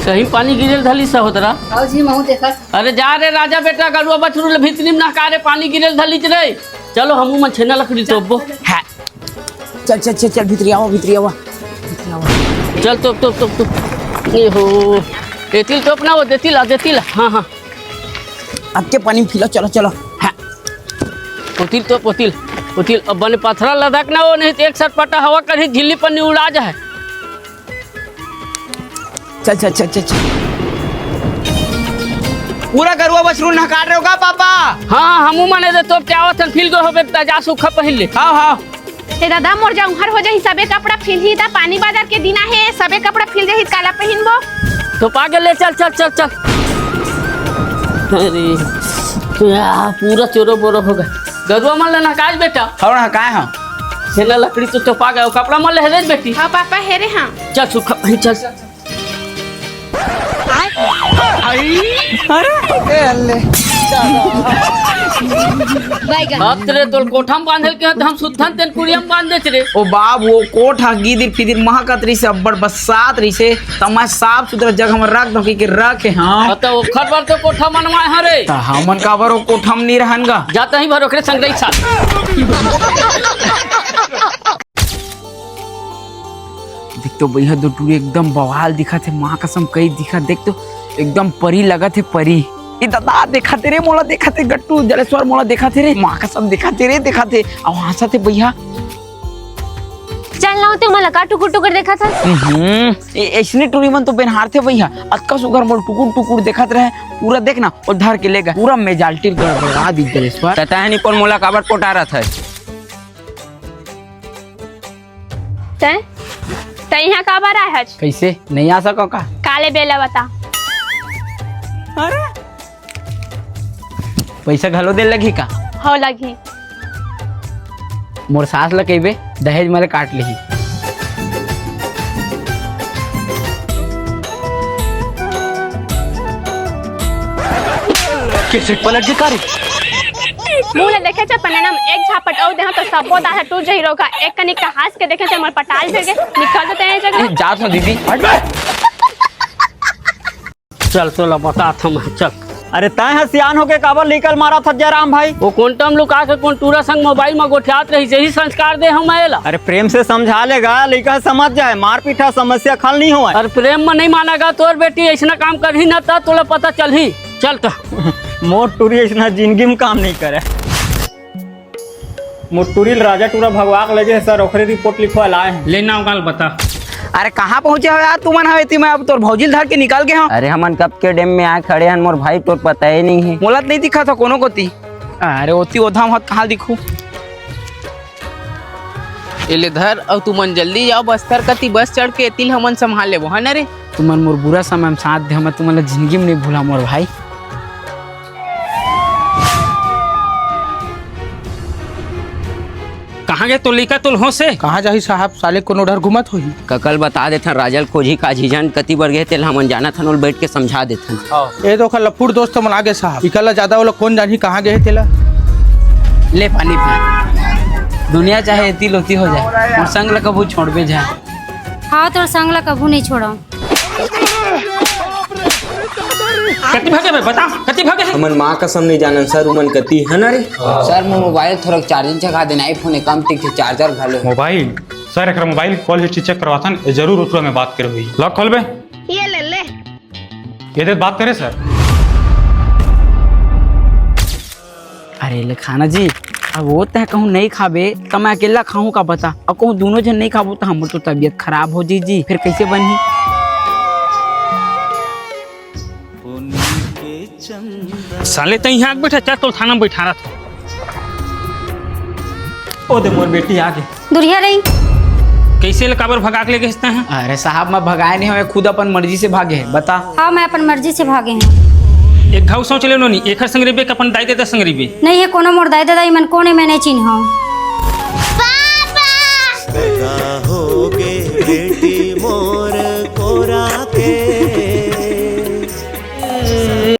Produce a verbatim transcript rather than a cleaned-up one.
कहीं पानी गिरेल धली सा होत रहा। आओ जी, महू देखत। अरे जा रे राजा बेटा, गरुआ बछरू ले भीतरी में नहका रे, पानी गिरेल धली रे। चलो हमू मन छेना लकड़ी तोपबो। हाँ। चल चल चल चल, भीतरी आवा, भीतरी आवा, भीतरी आवा। चल तोप तोप तोप तोप। ए हो, एतिल तोप ना, वो देतिल आ, देतिल आ। हाँ हाँ। अब के पानी में फिला, चलो चलो। हाँ। ओतिल तोप, ओतिल, ओतिल। अब बने पथरा लदक ना, वो नहीं तो एक सटपटा हवा करही, झिल्ली पन्नी उड़ा जाए। चल चल चल चल चल। पूरा गरुआ बछरू नहकाट रहे हो का पापा? हाँ हाँ, हमू मने दे तोप के आवत हन, फिल गो होबे त जा सूखा पहिन ले। हाँ हाँ। ए दादा, मोर जौहर हो जाही, सबे कपड़ा फिलही ता, पानी बादर के दिन आहे, सबे कपड़ा फिल जाही, काला पहिनबो? तो पागे ले चल चल चल चल। अरे या, पूरा चोरो बोरो हो गए। गरुआ मन ले नहकाए बेटा। हौ नहकाए हम। छेना लकड़ी तो चोपा गए, कपड़ा मन ले हेरे बेटी। हाँ पापा, हेरे हाँ। चल सूखा पहिन चल। अरे ए अल्ले। बैगन। बाप रे, तोल कोठा में बांधल के हम सुत्थन तेन कुड़िया में बांध देत रे। ओ बाप, वो कोठा गिदिर पिदिर महकत रहिसे, अब्बड़ बसात रहिसे, त मैं साफ सुथरा जगह में रख दो के रखे हाँ। त ओखर बर तो कोठा मनवाए हरे। त हमन काबर वो कोठा में नहीं रहन गा? जाता ही भर ओकरे संग रही साथ। देख तो भैया, दो टूरी एकदम बवाल दिखत हे, माँ कसम कई दिखत। देख तो एकदम परी लगत हे, परी। ए दादा, देखत हे रे, मोला देखत हे, गट्टू जलेश्वर मोला देखत हे रे, माँ कसम देखत हे रे, देखत हे, अउ हंसत हे भैया। चल ना, ते मोला का टुकुर टुकुर देखत हस? हम्म, ए, ऐसने टूरी मन तो बेनहारथे भैया, अतका सुघर मोला टुकुर टुकुर देखत रहे, पूरा देख ना, वो धर के ले गए, पूरा मेजाल्टी गड़बड़ा दी जलेश्वर। त तहनी कोन मोला काबर पोटारत हस? तैं, तैं इहाँ काबर आए हच? कैसे? नहीं आ सको का? काले बेला बता। अरे? पैसा घलो दे लगही का? हो लगही। मोर सास ल कहिबे, दहेज मले काट लिही। कैसे पलट के कारी? मुंह ले देखे छे पनेना में एक झापट अउ देहा तो सब्बो दाढ़ा टूट जही रोगा। एक कनिक का हंस के देखे छे मोर पटाल फिर के निकल देते हैं जगह। ए, जा तो दीदी। हट बे। चल, चल, अब बता थम, चल। अरे तैं ह सियान होके काबर लीकल मारा था जयराम भाई? वो कोंटम लुका के कोन टूरा संग मोबाइल में गोठियात रही, यही संस्कार दे हम एला। अरे प्रेम से समझा लेगा, लइका समझ जाए, मार पीटा समस्या खल नहीं होए। अरे प्रेम में नहीं मानेगा तोर बेटी, ऐसना काम करही ना त तोला पता चलही। चल त। मोर टूरी अइसना जिंदगी में काम नहीं करे। मोर टूरी ल राजा टूरा भगवा के लेगे हे सर, ओखरे रिपोर्ट लिखवा लाए हैं। ले ना गाल बता। अरे कहाँ पहुँचे हो यार तुमन? हवे ती मैं अब तोर भौजी ल धर के निकल गे हूँ। अरे हमन कब के डैम में आए खड़े हन मोर भाई, तोर पता ही नहीं है। मोला त नहीं दिखा था कोनो कोती। अरे ओती ओधा मत कहाँ दिखू। एले धर, अउ तुमन जल्दी जाओ बस्तर कती, बस चढ़ के एतिल हमन संभाल लेबो, है ना रे? तुमन मोर बुरा समय में साथ दे, मैं तुमन ला जिंदगी में नहीं भूला मोर भाई। कहाँ गे तो लइका तोल हो से? कहाँ जाही साहब, साले कोनो डर घूमत होही। ककल बता देथन, राजल खोजी का झीझन कति बर गे, तेला हमन जानत हन, ओल बैठ के समझा देथन। ए तो ओखर लफुर दोस्त मन आगे साहब, इकला ज्यादा ओला कौन जानही कहाँ गे हे तेला। ले पानी पी। दुनिया चाहे एती लोती हो जाए, मोर संग ला कभू छोड़बे झन। हाँ, तोर संग ला कभू नहीं छोड़ो। कति भागे बे, बता, कति भागे हे? हमन माँ कसम नहीं जानन सर, उमन कति है ना रे। सर, मोर मोबाइल थोड़ा चार्जिंग चघा देना, iPhone कम टिक थे, चार्जर घलो। मोबाइल? सर, एकरा मोबाइल कॉल हिस्ट्री चेक करवाथन, ए जरूर उतरा में बात करे हुई। लॉक खोल बे। ये ले, ले। ये दे बात करे सर। अरे ले खाना जी, अब वो तय कहूँ नहीं खाबे, त मैं अकेला खाहूँ का बता? अब कहूँ दोनों जन नहीं खाबो त हमर तो तबीयत खराब हो जी जी, फिर कैसे बनही? साले तैं यहाँ आके बैठा, चल तो थाना में बैठा रहा था। ओ दे मोर बेटी आगे। दुरिहा रही। कैसे ले काबर भगा के ले गए हस तैं? अरे साहब, मैं भगाए नहीं हूँ, खुद अपन मर्जी से भागे है। बता। हाँ, मैं अपन मर्जी से भागे हूँ। एक घाव सोच ले नोनी, एकर संग रहिबे कि अपन दाई ददा संग रहिबे? नहीं है कोनो मोर दाई ददा, इमन कोन है, मैं नहीं चिन्हूँ। पैदा होगे बेटी